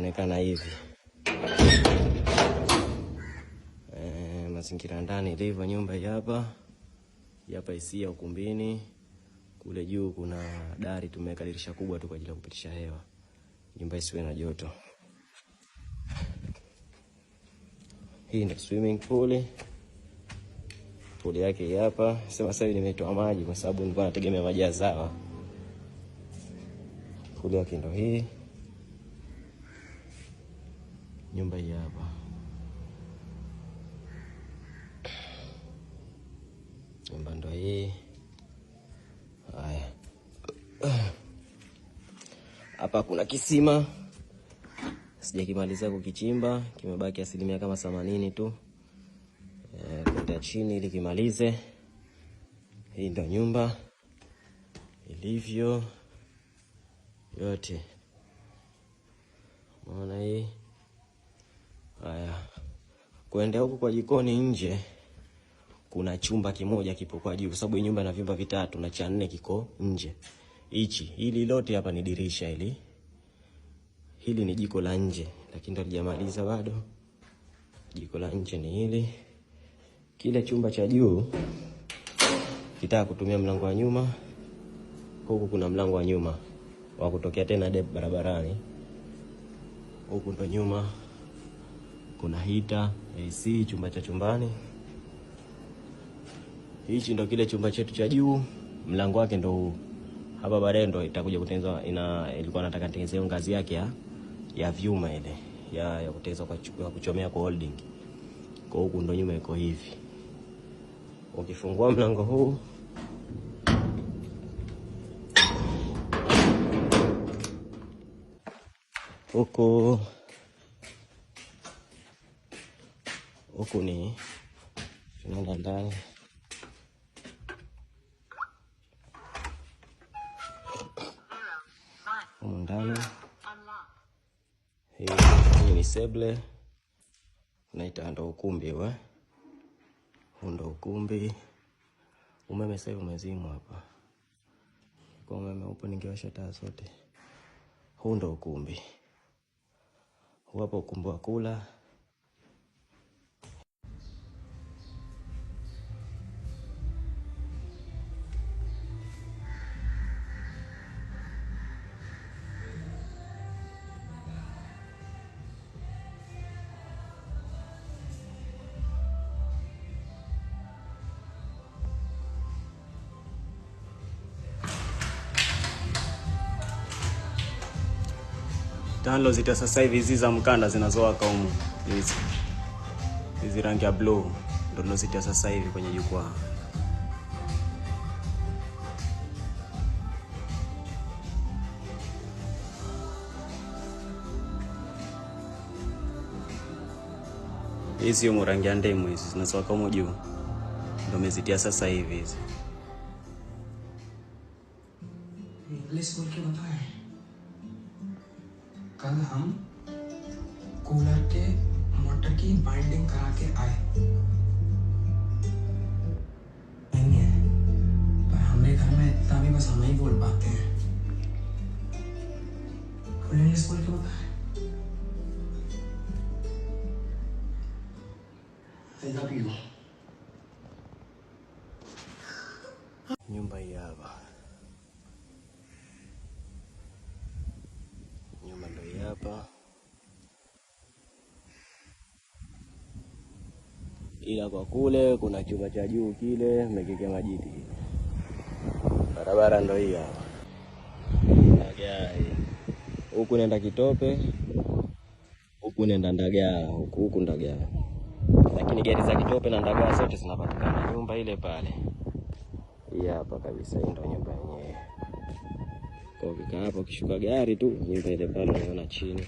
Inaonekana hivi. Mazingira ndani ilivyo nyumba hii hapa. Hii hapa isi ya ukumbini. Kule juu kuna dari, tumeweka dirisha kubwa tu kwa ajili ya kupitisha hewa, nyumba isiwe na joto. Hii ndio swimming pool. Pool yake hii hapa. Sema sasa hivi nimetoa maji kwa sababu nilikuwa nategemea maji ya zawa. Pool yake ndio hii. Nyumba hii hapa. Nyumba ndio hii. Haya. Hapa kuna kisima. Sijakimaliza kukichimba, kimebaki asilimia kama 80 tu. Kwenda chini ili kimalize. Hii ndio nyumba ilivyo yote. Unaona hii? Haya. Kuenda huku kwa jikoni nje kuna chumba kimoja kipo kwa juu, kwa sababu nyumba ina vyumba vitatu na cha nne kiko nje. Hichi hili lote hapa ni dirisha hili. Hili ni jiko la nje, lakini ndo halijamaliza bado. Jiko la nje ni hili. Kile chumba cha juu kitaka kutumia mlango wa nyuma. Huku kuna mlango wa nyuma wa kutokea tena dep barabarani. Huku ndo nyuma kuna heater, AC, chumba cha chumbani. Hichi ndo kile chumba chetu cha juu, mlango wake ndo huu. Hapa baadaye ndo itakuja kutengenezwa, ilikuwa nataka nitengeneze ngazi yake ya vyuma ile ya kutengenezwa kwa kuchomea kwa holding. Kwa huku ndo nyuma iko hivi. Ukifungua mlango huu huku, huku ni tunaenda ndani. Humu ndani. Hii ni seble. Naita ndo ukumbi we. Huu ndo ukumbi. Umeme sasa hivi umezimwa hapa. Kwa umeme upo ningewasha taa zote. Huu ndo ukumbi. Huu hapa ukumbi wa kula. Tano zita sasa hivi hizi za mkanda zinazowaka humu. Hizi. Hizi rangi ya blue ndio tunazitia sasa hivi kwenye jukwaa. Hizi humu rangi ya ndemu hizi zinazowaka humu juu. Ndio tumezitia sasa hivi hizi. English बोल के बताएं। कल हम कूलर के मोटर की बाइंडिंग करा के आए। नहीं है, पर हमारे घर में इतना भी बस हम ही बोल पाते हैं। इंग्लिश बोल के बताएं। I love you. Nyumba hii hapa. Nyumba ndio hii hapa. Ila kwa kule kuna chumba cha juu kile mekekea majiti. Barabara ndio hii hapa. Ndagaa. Huku nenda Kitope, huku nenda Ndagaa, huku Ndagaa. Lakini gari za Kitope na Ndagaa zote zinapatikana nyumba ile pale. Hii hapa kabisa, hii ndio nyumba yenyewe. Kwa ukikaa hapo ukishuka gari tu nyumba ile pale unaona chini.